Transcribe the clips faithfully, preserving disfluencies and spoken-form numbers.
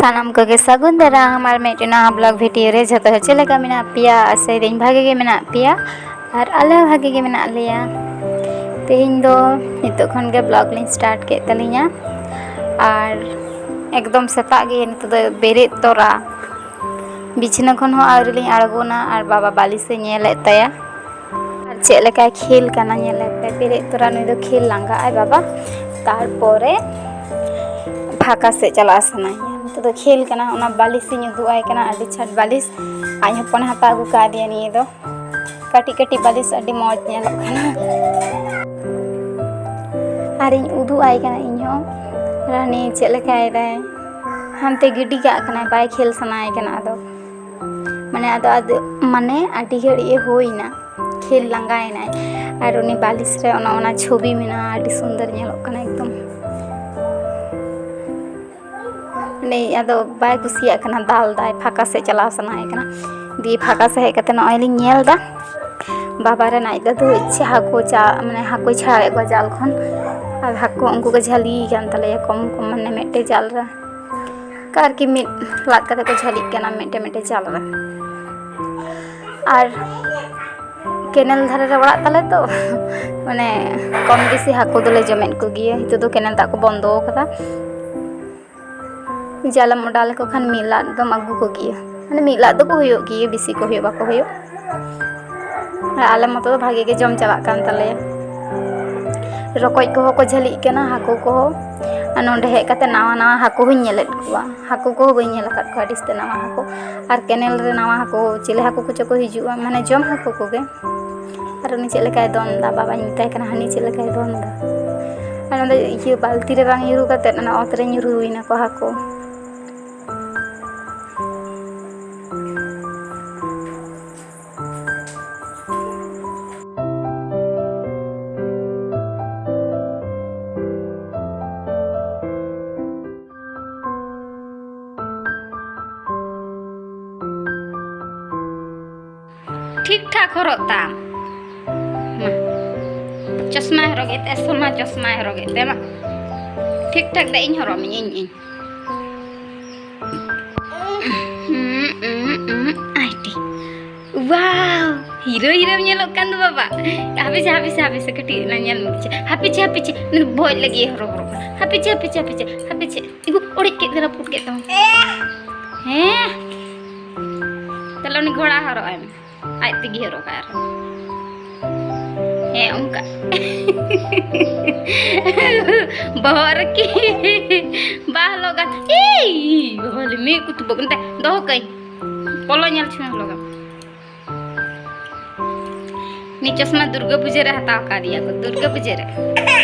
ᱥᱟᱱᱟᱢ ᱠᱚᱜᱮ ᱥᱟᱹᱜᱩᱱ ᱫᱟᱨᱟᱢ ᱟᱨ ᱢᱤᱫᱴᱮᱱ ᱱᱟᱣᱟ ᱵᱞᱚᱜ ᱵᱷᱤᱰᱤᱭᱳ ᱨᱮ᱾ ᱡᱷᱚᱛᱚ ᱦᱚᱲ ᱪᱮᱫ ᱞᱮᱠᱟ ᱢᱮᱱᱟᱜ ᱯᱮᱭᱟ? ᱟᱥᱟᱭᱮᱫᱟᱹᱧ ᱵᱷᱟᱜᱮ ᱜᱮ ᱢᱮᱱᱟᱜ ᱯᱮᱭᱟ ᱟᱨ ᱟᱞᱮ ᱦᱚᱸ ᱵᱷᱟᱜᱮ ᱜᱮ ᱢᱮᱱᱟᱜ ᱞᱮᱭᱟ᱾ ᱛᱮᱦᱮᱧ ᱫᱚ ᱱᱤᱛᱚᱜ ᱠᱷᱚᱱ ᱜᱮ ᱵᱞᱚᱜ ᱞᱤᱧ ᱥᱴᱟᱨᱴ ᱠᱮᱫ ᱛᱟᱹᱞᱤᱧᱟ᱾ ᱟᱨ ᱮᱠᱫᱚᱢ ᱥᱮᱛᱟᱜ ᱜᱮ ᱱᱤᱛᱚᱜ ᱫᱚ ᱵᱮᱨᱮᱫ ᱛᱚᱨᱟ ᱵᱤᱪᱷᱱᱟᱹ ᱠᱷᱚᱱ ᱦᱚᱸ ᱟᱹᱣᱨᱤ ᱞᱤᱧ ᱟᱬᱜᱚᱱᱟ ᱟᱨ ᱵᱟᱵᱟ ᱵᱟᱹᱞᱤᱥᱮ ᱧᱮᱞᱮᱫ ᱛᱟᱭᱟ᱾ ᱟᱨ ᱪᱮᱫ ᱞᱮᱠᱟᱭ ᱠᱷᱮᱞ ᱠᱟᱱᱟ ᱧᱮᱞᱮ ᱯᱮ᱾ ᱵᱮᱨᱮᱫ ᱛᱚᱨᱟ ᱱᱩᱭ ᱫᱚ ᱠᱷᱮᱞ ᱞᱟᱸᱜᱟᱜ ᱟᱭ ᱵᱟᱵᱟ, ᱛᱟᱨᱯᱚᱨᱮ ᱯᱷᱟᱸᱠᱟ ᱥᱮᱫ ᱪᱟᱞᱟᱜ ᱥᱟᱱᱟᱭᱮᱭᱟ᱾ ᱱᱤᱛᱚᱜ ᱫᱚ ᱠᱷᱮᱞ ᱠᱟᱱᱟ, ᱚᱱᱟ ᱵᱟᱹᱞᱤᱥ ᱤᱧ ᱩᱫᱩᱜ ᱟᱭ ᱠᱟᱱᱟ, ᱟᱹᱰᱤ ᱪᱷᱟᱴ ᱵᱟᱹᱞᱤᱥ᱾ ᱟᱡ ᱦᱚᱯᱚᱱᱮ ᱦᱟᱛᱟᱣ ᱟᱹᱜᱩ ᱠᱟᱣᱫᱮᱭᱟ ᱱᱤᱭᱟᱹ ᱫᱚ᱾ ᱠᱟᱹᱴᱤᱡ ᱠᱟᱹᱴᱤᱡ ᱵᱟᱹᱞᱤᱥ ᱟᱹᱰᱤ ᱢᱚᱡᱽ ᱧᱮᱞᱚᱜ ᱠᱟᱱᱟ᱾ ᱟᱨᱤᱧ ᱩᱫᱩᱜ ᱟᱭ ᱠᱟᱱᱟ ᱤᱧ ᱦᱚᱸ, ᱨᱟᱱᱤ ᱪᱮᱫ ᱞᱮᱠᱟᱭ ᱫᱟᱭ, ᱦᱟᱱᱛᱮ ᱜᱤᱰᱤ ᱠᱟᱜ ᱠᱟᱱᱟᱭ, ᱵᱟᱭ ᱠᱷᱮᱞ ᱥᱟᱱᱟᱭᱮ ᱠᱟᱱᱟ ᱟᱫᱚ᱾ ᱢᱟᱱᱮ ᱟᱫᱚ, ᱟᱫᱚ ᱢᱟᱱᱮ ᱟᱹᱰᱤ ᱜᱷᱟᱹᱲᱤᱡ ᱮ ᱦᱩᱭᱱᱟ, ᱠᱷᱮᱞ ᱞᱟᱸᱜᱟᱭᱮᱱᱟᱭ᱾ ᱟᱨ ᱩᱱᱤ ᱵᱟᱹᱞᱤᱥ ᱨᱮ ᱚᱱᱟ, ᱚᱱᱟ ᱪᱷᱚᱵᱤ ᱢᱮᱱᱟᱜᱼᱟ, ᱟᱹᱰᱤ ᱥᱩᱱᱫᱚᱨ ᱧᱮᱞᱚᱜ ᱠᱟᱱᱟ ᱮᱠᱫᱚᱢ᱾ ᱩᱱᱤ ᱟᱫᱚ ᱵᱟᱭ ᱠᱩᱥᱤᱭᱟᱜ ᱠᱟᱱᱟ, ᱫᱟᱞ ᱫᱟᱭ, ᱯᱷᱟᱸᱠᱟ ᱥᱮᱫ ᱪᱟᱞᱟᱣ ᱥᱟᱱᱟᱭᱮ ᱠᱟᱱᱟ᱾ ᱫᱤᱭᱮ ᱯᱷᱟᱸᱠᱟ ᱥᱮᱫ ᱦᱮᱡ ᱠᱟᱛᱮ ᱱᱚᱜᱼᱚᱭ ᱞᱤᱧ ᱧᱮᱞ ᱮᱫᱟ, ᱵᱟᱵᱟ ᱨᱮᱱ ᱟᱡ ᱫᱟᱫᱩ ᱤᱪᱪᱷᱟ ᱦᱟᱹᱠᱩ ᱪᱟ-, ᱢᱟᱱᱮ ᱦᱟᱹᱠᱩᱭ ᱪᱷᱟᱲᱮᱫ ᱠᱚᱣᱟ ᱡᱟᱞ ᱠᱷᱚᱱ᱾ ᱟᱨ ᱦᱟᱹᱠᱩ ᱩᱱᱠᱩ ᱠᱚ ᱡᱷᱟᱹᱞᱤ ᱠᱟᱱ ᱛᱟᱞᱮᱭᱟ ᱠᱚᱢ ᱠᱚᱢ, ᱢᱟᱱᱮ ᱢᱤᱫᱴᱮᱡ ᱡᱟᱞ ᱨᱮ᱾ ᱚᱱᱠᱟ ᱟᱨᱠᱤ ᱢᱤᱫ ᱞᱟᱫ ᱠᱟᱛᱮ ᱠᱚ ᱡᱷᱟᱹᱞᱤᱜ ᱠᱟᱱᱟ ᱢᱤᱫᱴᱮᱡ ᱢᱤᱫᱴᱮᱡ ᱡᱟᱞ ᱨᱮ᱾ ᱟᱨ ᱠᱮᱱᱮᱞ ᱫᱷᱟᱨᱮ ᱨᱮ ᱚᱲᱟᱜ ᱛᱟᱞᱮ ᱛᱚ, ᱢᱟᱱᱮ ᱠᱚᱢ ᱵᱮᱥᱤ ᱦᱟᱹᱠᱩ ᱫᱚᱞᱮ ᱡᱚᱢᱮᱫ ᱠᱚᱜᱮᱭᱟ᱾ ᱱᱤᱛᱚᱜ ᱫᱚ ᱠᱮᱱᱮᱞ ᱫᱟᱜ ᱠᱚ ᱵᱚᱱᱫᱚ ᱟᱠᱟᱫᱟ᱾ ᱡᱟᱞᱮᱢ ᱚᱰᱟᱣ ᱞᱮᱠᱚ ᱠᱷᱟᱱ ᱢᱤᱫ ᱞᱟᱫ ᱫᱚᱢ ᱟᱹᱜᱩ ᱠᱚᱜᱮᱭᱟ, ᱢᱟᱱᱮ ᱢᱤᱫ ᱞᱟᱫ ᱫᱚᱠᱚ ᱦᱩᱭᱩᱜ ᱜᱮᱭᱟ, ᱵᱮᱥᱤ ᱠᱚ ᱦᱩᱭᱩᱜ ᱵᱟᱠᱚ ᱦᱩᱭᱩᱜ᱾ ᱟᱨ ᱟᱞᱮ ᱢᱚᱛᱚ ᱫᱚ ᱵᱷᱟᱜᱮ ᱜᱮ ᱡᱚᱢ ᱪᱟᱞᱟᱜ ᱠᱟᱱ ᱛᱟᱞᱮᱭᱟ᱾ ᱨᱚᱠᱚᱡ ᱠᱚᱦᱚᱸ ᱠᱚ ᱡᱷᱟᱹᱞᱤᱜ ᱠᱟᱱᱟ, ᱦᱟᱹᱠᱩ ᱠᱚᱦᱚᱸ᱾ ᱟᱨ ᱱᱚᱸᱰᱮ ᱦᱮᱡ ᱠᱟᱛᱮ ᱱᱟᱣᱟ ᱱᱟᱣᱟ ᱦᱟᱹᱠᱩ ᱦᱚᱸᱧ ᱧᱮᱞᱮᱫ ᱠᱚᱣᱟ᱾ ᱦᱟᱹᱠᱩ ᱠᱚᱦᱚᱸ ᱵᱟᱹᱧ ᱧᱮᱞ ᱟᱠᱟᱫ ᱠᱚᱣᱟ ᱟᱹᱰᱤ ᱥᱟᱛᱮ ᱱᱟᱣᱟ ᱦᱟᱹᱠᱩ᱾ ᱟᱨ ᱠᱮᱱᱮᱞ ᱨᱮ ᱱᱟᱣᱟ ᱦᱟᱹᱠᱩ, ᱪᱤᱞᱤ ᱦᱟᱹᱠᱩ ᱠᱚᱪᱚ ᱠᱚ ᱦᱤᱡᱩᱜᱼᱟ, ᱢᱟᱱᱮ ᱡᱚᱢ ᱦᱟᱹᱠᱩ ᱠᱚᱜᱮ᱾ ᱟᱨ ᱩᱱᱤ ᱪᱮᱫ ᱞᱮᱠᱟᱭ ᱫᱚᱱ ᱮᱫᱟ, ᱵᱟᱵᱟᱧ ᱢᱮᱛᱟᱭ ᱠᱟᱱᱟ, ᱦᱟᱹᱱᱤ ᱪᱮᱫ ᱞᱮᱠᱟᱭ ᱫᱚᱱ ᱮᱫᱟ᱾ ᱟᱨ ᱚᱸᱰᱮ ᱤᱭᱟᱹ ᱵᱟᱹᱞᱛᱤ ᱨᱮ ᱵᱟᱝ ᱧᱩᱨᱩ ᱠᱟᱛᱮᱫ ᱚᱱᱟ ᱚᱛ ᱨᱮ ᱧᱩᱨᱩᱭᱮᱱᱟ ᱠᱚ ᱦᱟᱹᱠᱩ᱾ ᱴᱷᱤᱠ ᱴᱷᱟᱠ ᱦᱚᱨᱚᱜ ᱛᱟᱢ᱾ ᱢᱟ᱾ ᱪᱚᱥᱢᱟᱭ ᱦᱚᱨᱚᱜᱮᱫ ᱛᱟᱭᱟ, ᱥᱚᱱᱟ ᱪᱚᱥᱢᱟᱭ ᱦᱚᱨᱚᱜᱮᱫ ᱛᱟᱭᱟ, ᱢᱟ᱾ ᱴᱷᱤᱠ ᱴᱷᱟᱠ ᱫᱮ, ᱤᱧ ᱦᱚᱨᱚᱜ ᱢᱤᱧ, ᱤᱧ, ᱤᱧ᱾ ᱦᱤᱨᱳ ᱦᱤᱨᱳᱢ ᱧᱮᱞᱚᱜ ᱠᱟᱱ ᱫᱚ ᱵᱟᱵᱟ᱾ ᱦᱟᱯᱮ ᱥᱮ, ᱦᱟᱯᱮ ᱥᱮ, ᱦᱟᱯᱮ ᱥᱮ, ᱠᱟᱹᱴᱤᱡ ᱚᱱᱟ ᱧᱮᱞ ᱢᱮ᱾ ᱦᱟᱯᱮ ᱪᱮ, ᱦᱟᱯᱮ ᱪᱮ, ᱩᱱᱤ ᱫᱚ ᱵᱷᱚᱡ ᱞᱟᱹᱜᱤᱫ ᱮ ᱦᱚᱨᱚᱵᱚᱨᱚᱜ ᱠᱟᱱᱟ᱾ ᱦᱟᱯᱮ ᱪᱮ, ᱦᱟᱯᱮ ᱪᱮ, ᱦᱟᱯᱮ ᱪᱮ, ᱦᱟᱯᱮ ᱪᱮ᱾ ᱤᱜᱩ, ᱚᱲᱮᱡ ᱠᱮᱫ ᱫᱚ, ᱨᱟᱹᱯᱩᱫ ᱠᱮᱫ ᱛᱟᱢᱟ᱾ ᱦᱮᱸ᱾ ᱛᱟᱦᱞᱮ ᱩᱱᱤ ᱜᱷᱚᱲᱟ ᱦᱚᱨᱚᱜ ᱟᱭ ᱢᱮ᱾ ᱟᱡ ᱛᱮᱜᱮ ᱦᱚᱨᱚᱜᱟ ᱟᱨᱦᱚᱸ᱾ ᱦᱮᱸ, ᱚᱱᱠᱟ᱾ ᱵᱚᱦᱚᱜ ᱨᱮᱠᱤ ᱵᱟᱦᱞᱚᱜᱟ᱾ ᱤ, ᱵᱟᱵᱟ ᱞᱮ, ᱢᱤᱫ ᱠᱚ ᱛᱩᱵᱚᱜ ᱠᱟᱱ ᱛᱟᱭ᱾ ᱫᱚᱦᱚ ᱠᱟᱹᱧ᱾ ᱯᱚᱞᱚ ᱧᱮᱞ ᱪᱷᱩᱸᱭ ᱦᱚᱞᱚᱜᱟ᱾ ᱱᱤ ᱪᱚᱥᱢᱟ ᱫᱩᱨᱜᱟᱹ ᱯᱩᱡᱟᱹ ᱨᱮ ᱦᱟᱛᱟᱣ ᱠᱟᱫᱮᱭᱟ ᱠᱚ, ᱫᱩᱨᱜᱟᱹ ᱯᱩᱡᱟᱹ ᱨᱮ᱾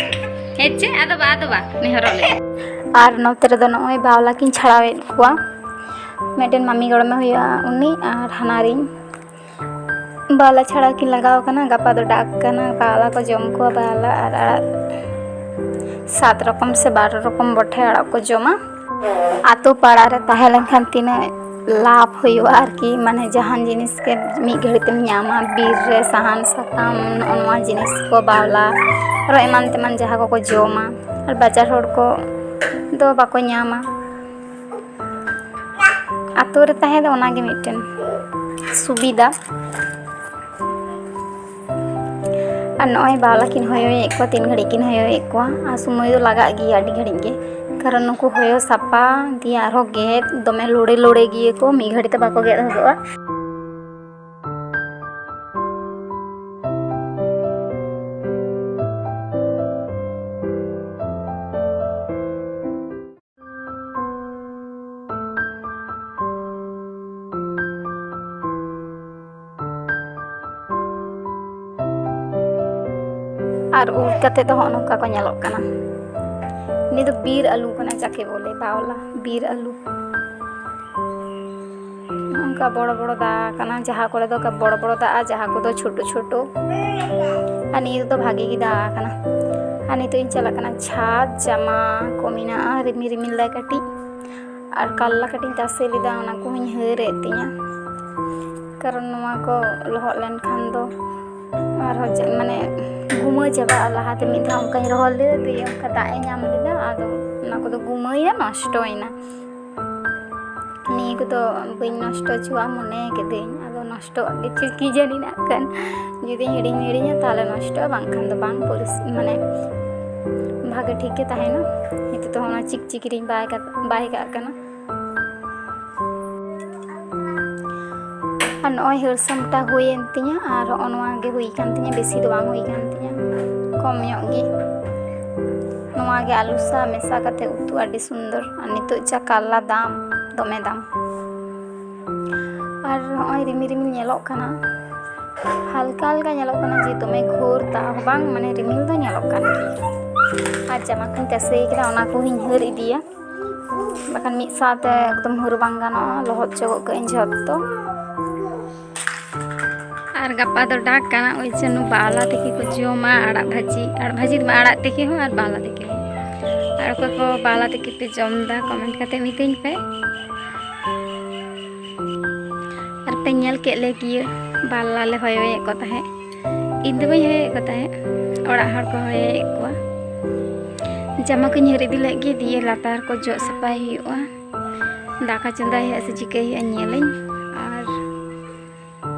ᱦᱮᱸ ᱪᱮ? ᱟᱫᱚ ᱵᱟ, ᱟᱫᱚ ᱵᱟ, ᱱᱮᱦᱚᱨᱚᱜ ᱞᱮ᱾ ᱟᱨ ᱱᱚᱛᱮ ᱨᱮᱫᱚ ᱱᱚᱜᱼᱚᱭ ᱵᱟᱣᱞᱟ ᱠᱤᱱ ᱪᱷᱟᱲᱟᱣᱮᱫ ᱠᱚᱣᱟ᱾ ᱢᱤᱫᱴᱮᱱ ᱢᱟᱢᱤ ᱜᱚᱲᱚᱢᱮ ᱦᱩᱭᱩᱜᱼᱟ, ᱩᱱᱤ ᱟᱨ ᱦᱟᱱᱟᱨᱤᱧ᱾ ᱵᱟᱣᱞᱟ ᱪᱷᱟᱲᱟᱣ ᱠᱤᱱ ᱞᱟᱜᱟᱣ ᱠᱟᱱᱟ, ᱜᱟᱯᱟ ᱫᱚ ᱰᱟᱠ ᱠᱟᱱᱟ, ᱵᱟᱣᱞᱟ ᱠᱚ ᱡᱚᱢ ᱠᱚᱣᱟ, ᱵᱟᱣᱞᱟ ᱟᱨ ᱟᱲᱟᱜ᱾ ᱥᱟᱛ ᱨᱚᱠᱚᱢ ᱥᱮ ᱵᱟᱨᱚ ᱨᱚᱠᱚᱢ ᱵᱚᱴᱷᱮ ᱟᱲᱟᱜ ᱠᱚ ᱡᱚᱢᱟ᱾ ᱟᱛᱳ ᱯᱟᱲᱟ ᱨᱮ ᱛᱟᱦᱮᱸ ᱞᱮᱱᱠᱷᱟᱱ ᱛᱤᱱᱟᱹᱜ ᱞᱟᱵᱷ ᱦᱩᱭᱩᱜᱼᱟ ᱟᱨᱠᱤ, ᱢᱟᱱᱮ ᱡᱟᱦᱟᱱ ᱡᱤᱱᱤᱥ ᱜᱮ ᱢᱤᱫ ᱜᱷᱟᱹᱲᱤᱡ ᱛᱮᱢ ᱧᱟᱢᱟ, ᱵᱤᱨ ᱨᱮ ᱥᱟᱦᱟᱱ ᱥᱟᱠᱟᱢ, ᱱᱚᱜᱼᱚ ᱱᱚᱣᱟ ᱡᱤᱱᱤᱥ ᱠᱚ, ᱵᱟᱣᱞᱟ, ᱟᱨᱚ ᱮᱢᱟᱱ ᱛᱮᱢᱟᱱ ᱡᱟᱦᱟᱸ ᱠᱚᱠᱚ ᱡᱚᱢᱟ, ᱟᱨ ᱵᱟᱡᱟᱨ ᱦᱚᱲ ᱠᱚ ᱫᱚ ᱵᱟᱠᱚ ᱧᱟᱢᱟ᱾ ᱟᱛᱳ ᱨᱮ ᱛᱟᱦᱮᱸ ᱫᱚ ᱚᱱᱟᱜᱮ ᱢᱤᱫᱴᱮᱱ ᱥᱩᱵᱤᱫᱟ᱾ ᱟᱨ ᱱᱚᱜᱼᱚᱭ ᱵᱟᱣᱞᱟ ᱠᱤᱱ ᱦᱚᱭᱚᱭᱮᱫ ᱠᱚᱣᱟ, ᱛᱤᱱ ᱜᱷᱟᱹᱲᱤᱡ ᱠᱤᱱ ᱦᱚᱭᱚᱭᱮᱫ ᱠᱚᱣᱟ, ᱟᱨ ᱥᱚᱢᱚᱭ ᱫᱚ ᱞᱟᱜᱟᱜ ᱜᱮᱭᱟ ᱟᱹᱰᱤ ᱜᱷᱟᱹᱲᱤᱡ ᱜᱮ, ᱠᱟᱨᱚᱱ ᱱᱩᱠᱩ ᱦᱚᱭᱚ ᱥᱟᱯᱷᱟ ᱫᱤᱭᱮ ᱟᱨᱦᱚᱸ ᱜᱮᱫ, ᱫᱚᱢᱮ ᱞᱳᱲᱮ ᱞᱳᱲᱮ ᱜᱮᱭᱟ ᱠᱚ, ᱢᱤᱫ ᱜᱷᱟᱹᱲᱤᱡ ᱛᱮ ᱵᱟᱠᱚ ᱜᱮᱫ ᱦᱚᱫᱚᱜᱼᱟ᱾ ᱟᱨ ᱩᱨ ᱠᱟᱛᱮ ᱫᱚ ᱦᱚᱸᱜᱼᱚ ᱱᱚᱝᱠᱟ ᱠᱚ ᱧᱮᱞᱚᱜ ᱠᱟᱱᱟ᱾ ᱱᱤᱭᱟᱹ ᱫᱚ ᱵᱤᱨ ᱟᱹᱞᱩ ᱠᱟᱱᱟ, ᱡᱟᱠᱮ ᱵᱚᱞᱮ ᱵᱟᱣᱞᱟ ᱵᱤᱨ ᱟᱹᱞᱩ᱾ ᱱᱚᱝᱠᱟ ᱵᱚᱲᱚ ᱵᱚᱲᱚ ᱫᱟ ᱠᱟᱱᱟ, ᱡᱟᱦᱟᱸ ᱠᱚᱨᱮ ᱫᱚ ᱵᱚᱲᱚ ᱵᱚᱲᱚ ᱫᱟᱜᱼᱟ, ᱡᱟᱦᱟᱸ ᱠᱚᱫᱚ ᱪᱷᱳᱴᱳ ᱪᱷᱳᱴᱳ᱾ ᱟᱨ ᱱᱤᱭᱟᱹ ᱫᱚ ᱵᱷᱟᱜᱮ ᱜᱮ ᱫᱟ ᱠᱟᱱᱟ᱾ ᱟᱨ ᱱᱤᱛᱚᱜ ᱤᱧ ᱪᱟᱞᱟᱜ ᱠᱟᱱᱟ ᱪᱷᱟᱫᱽ, ᱡᱟᱢᱟ ᱠᱚ ᱢᱮᱱᱟᱜᱼᱟ, ᱨᱤᱢᱤᱞ ᱨᱤᱢᱤᱞ ᱫᱟᱭ ᱠᱟᱹᱴᱤᱡ᱾ ᱟᱨ ᱠᱟᱞᱞᱟ ᱠᱟᱹᱴᱤᱡ ᱤᱧ ᱛᱟᱥᱮ ᱞᱮᱫᱟ, ᱚᱱᱟ ᱠᱚᱦᱚᱧ ᱦᱟᱹᱨ ᱮᱫ ᱛᱤᱧᱟᱹ, ᱠᱟᱨᱚᱱ ᱱᱚᱣᱟ ᱠᱚ ᱞᱚᱦᱚᱫ ᱞᱮᱱᱠᱷᱟᱱ ᱫᱚ ᱟᱨᱦᱚᱸ ᱡᱮ, ᱢᱟᱱᱮ, ᱜᱩᱢᱟᱹ ᱪᱟᱵᱟᱜᱼᱟ᱾ ᱞᱟᱦᱟᱛᱮ ᱢᱤᱫ ᱫᱷᱟᱣ ᱚᱱᱠᱟᱧ ᱨᱚᱦᱚᱲ ᱞᱮᱫᱟ, ᱫᱤᱭᱮ ᱚᱱᱠᱟ ᱫᱟᱜ ᱮ ᱧᱟᱢ ᱞᱮᱫᱟ, ᱟᱫᱚ ᱚᱱᱟ ᱠᱚᱫᱚ ᱜᱩᱢᱟᱹᱭᱮᱱᱟ, ᱱᱚᱥᱴᱚᱭᱮᱱᱟ᱾ ᱱᱤᱭᱟᱹ ᱠᱚᱫᱚ ᱵᱟᱹᱧ ᱱᱚᱥᱴᱚ ᱦᱚᱪᱚᱣᱟᱜᱼᱟ ᱢᱚᱱᱮ ᱠᱤᱫᱟᱹᱧ, ᱟᱫᱚ ᱱᱚᱥᱴᱚᱜ ᱜᱮ ᱪᱚ ᱠᱤ ᱡᱟᱹᱱᱤ ᱱᱟᱜ ᱠᱷᱟᱱ᱾ ᱡᱩᱫᱤᱧ ᱦᱤᱲᱤᱧ ᱦᱤᱲᱤᱧᱟ, ᱛᱟᱦᱚᱞᱮ ᱱᱚᱥᱴᱚᱜᱼᱟ, ᱵᱟᱝᱠᱷᱟᱱ ᱫᱚ ᱵᱟᱝ ᱯᱚᱨᱤᱥ-, ᱢᱟᱱᱮ, ᱵᱷᱟᱜᱮ ᱴᱷᱤᱠ ᱜᱮ ᱛᱟᱦᱮᱱᱟ᱾ ᱱᱤᱛᱚᱜ ᱫᱚ ᱚᱱᱟ ᱪᱤᱠᱪᱤᱠᱤ ᱨᱤᱧ ᱵᱟᱭ ᱠᱟᱜ-, ᱵᱟᱭ ᱠᱟᱜ ᱠᱟᱱᱟ᱾ ᱟᱨ ᱱᱚᱜᱼᱚᱭ ᱦᱟᱹᱨ ᱥᱟᱢᱴᱟᱣ ᱦᱩᱭᱮᱱ ᱛᱤᱧᱟᱹ, ᱟᱨ ᱦᱚᱸᱜᱼᱚ ᱱᱚᱣᱟ ᱜᱮ ᱦᱩᱭ ᱠᱟᱱ ᱛᱤᱧᱟᱹ, ᱵᱮᱥᱤ ᱫᱚ ᱵᱟᱝ ᱦᱩᱭ ᱠᱟᱱ ᱛᱤᱧᱟᱹ, ᱠᱚᱢ ᱧᱚᱜ ᱜᱮ᱾ ᱱᱚᱣᱟ ᱜᱮ ᱟᱹᱞᱩ ᱥᱟᱶ ᱢᱮᱥᱟ ᱠᱟᱛᱮ ᱩᱛᱩ ᱟᱹᱰᱤ ᱥᱩᱱᱫᱚᱨ᱾ ᱟᱨ ᱱᱤᱛᱚᱜ ᱡᱟ ᱠᱟᱨᱞᱟ ᱫᱟᱢ, ᱫᱚᱢᱮ ᱫᱟᱢ᱾ ᱟᱨ ᱦᱚᱸᱜᱼᱚᱭ ᱨᱤᱢᱤᱞ ᱨᱤᱢᱤᱞ ᱧᱮᱞᱚᱜ ᱠᱟᱱᱟ, ᱦᱟᱞᱠᱟ ᱦᱟᱞᱠᱟ ᱧᱮᱞᱚᱜ ᱠᱟᱱᱟ ᱡᱮ ᱫᱚᱢᱮ ᱜᱷᱳᱨ ᱛᱟᱣ ᱦᱚᱸ ᱵᱟᱝ, ᱢᱟᱱᱮ ᱨᱤᱢᱤᱞ ᱫᱚ ᱧᱮᱞᱚᱜ ᱠᱟᱱ ᱜᱮᱭᱟ᱾ ᱟᱨ ᱡᱟᱢᱟ ᱠᱚᱧ ᱛᱟᱥᱮ ᱠᱟᱫᱟ, ᱚᱱᱟ ᱠᱚᱦᱚᱸᱧ ᱦᱟᱹᱨ ᱤᱫᱤᱭᱟ, ᱵᱟᱠᱷᱟᱱ ᱢᱤᱫ ᱥᱟᱶᱛᱮ ᱮᱠᱫᱚᱢ ᱦᱟᱹᱨ ᱵᱟᱝ ᱜᱟᱱᱚᱜᱼᱟ, ᱞᱚᱦᱚᱫ ᱪᱚᱜᱚᱜ ᱠᱟᱜ ᱟᱹᱧ ᱡᱷᱚᱛᱚ᱾ ᱟᱨ ᱜᱟᱯᱟ ᱫᱚ ᱰᱟᱠ ᱠᱟᱱᱟ, ᱳᱭ ᱡᱮᱱᱚ ᱵᱟᱣᱞᱟ ᱛᱤᱠᱤ ᱠᱚ ᱡᱚᱢᱟ ᱟᱲᱟᱜ ᱵᱷᱟᱹᱡᱤ, ᱟᱲᱟᱜ ᱵᱷᱟᱹᱡᱤ ᱫᱚ ᱵᱟᱝ, ᱟᱲᱟᱜ ᱛᱤᱠᱤ ᱦᱚᱸ ᱟᱨ ᱵᱟᱣᱞᱟ ᱛᱤᱠᱤ ᱦᱚᱸ᱾ ᱟᱨ ᱚᱠᱚᱭ ᱠᱚ ᱵᱟᱣᱞᱟ ᱛᱤᱠᱤ ᱯᱮ ᱡᱚᱢ ᱮᱫᱟ, ᱠᱚᱢᱮᱱᱴ ᱠᱟᱛᱮ ᱢᱤᱛᱟᱹᱧ ᱯᱮ᱾ ᱟᱨ ᱯᱮ ᱧᱮᱞ ᱠᱮᱫ ᱞᱮ ᱜᱮᱭᱟ, ᱵᱟᱣᱞᱟ ᱞᱮ ᱦᱚᱭᱚᱭᱮᱫ ᱠᱚ ᱛᱟᱦᱮᱸᱫ᱾ ᱤᱧ ᱫᱚ ᱵᱟᱹᱧ ᱦᱚᱭᱚᱭᱮᱫ ᱠᱚ ᱛᱟᱦᱮᱸᱫ, ᱚᱲᱟᱜ ᱦᱚᱲ ᱠᱚ ᱦᱚᱭᱚᱭᱮᱫ ᱠᱚᱣᱟ᱾ ᱡᱟᱢᱟ ᱠᱚᱧ ᱦᱟᱹᱨ ᱤᱫᱤ ᱞᱮᱫ ᱜᱮ, ᱫᱤᱭᱮ ᱞᱟᱛᱟᱨ ᱠᱚ ᱡᱚᱜ ᱥᱟᱯᱷᱟᱭ ᱦᱩᱭᱩᱜᱼᱟ, ᱫᱟᱠᱟ ᱪᱚᱸᱫᱟᱭ ᱦᱩᱭᱩᱜᱼᱟ ᱥᱮ ᱪᱤᱠᱟᱹᱭ ᱦᱩᱭᱩᱜᱼᱟ, ᱧᱮᱞᱟᱹᱧ᱾ ᱟᱨ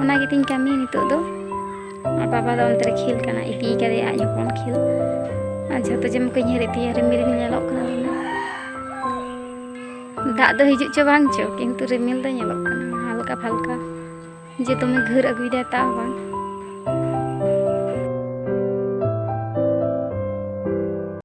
ᱚᱱᱟ ᱜᱮᱛᱤᱧ ᱠᱟᱹᱢᱤ ᱱᱤᱛᱚᱜ ᱫᱚ᱾ ᱟᱨ ᱵᱟᱵᱟ ᱫᱚ ᱚᱱᱛᱮ ᱨᱮ ᱠᱷᱮᱞ ᱠᱟᱱᱟ, ᱤᱫᱤ ᱠᱟᱫᱮᱭᱟ ᱟᱡ ᱦᱚᱯᱚᱱ ᱠᱷᱮᱞ᱾ ᱟᱨ ᱡᱷᱚᱛᱚ ᱡᱟᱢᱟ ᱠᱚᱧ ᱦᱟᱹᱨ ᱤᱫᱤᱭᱟ, ᱨᱤᱢᱤᱞ ᱨᱤᱢᱤᱞ ᱧᱮᱞᱚᱜ ᱠᱟᱱᱟ ᱫᱚᱢᱮ᱾ ᱫᱟᱜ ᱫᱚ ᱦᱤᱡᱩᱜ ᱪᱚ ᱵᱟᱝ ᱪᱚ, ᱠᱤᱱᱛᱩ ᱨᱤᱢᱤᱞ ᱫᱚ ᱧᱮᱞᱚᱜ ᱠᱟᱱᱟ ᱦᱟᱞᱠᱟ ᱯᱷᱟᱞᱠᱟ, ᱡᱮ ᱫᱚᱢᱮ ᱜᱷᱟᱹᱨ ᱟᱹᱜᱩᱭᱮᱫᱟᱭ ᱛᱟᱣ ᱵᱟᱝ᱾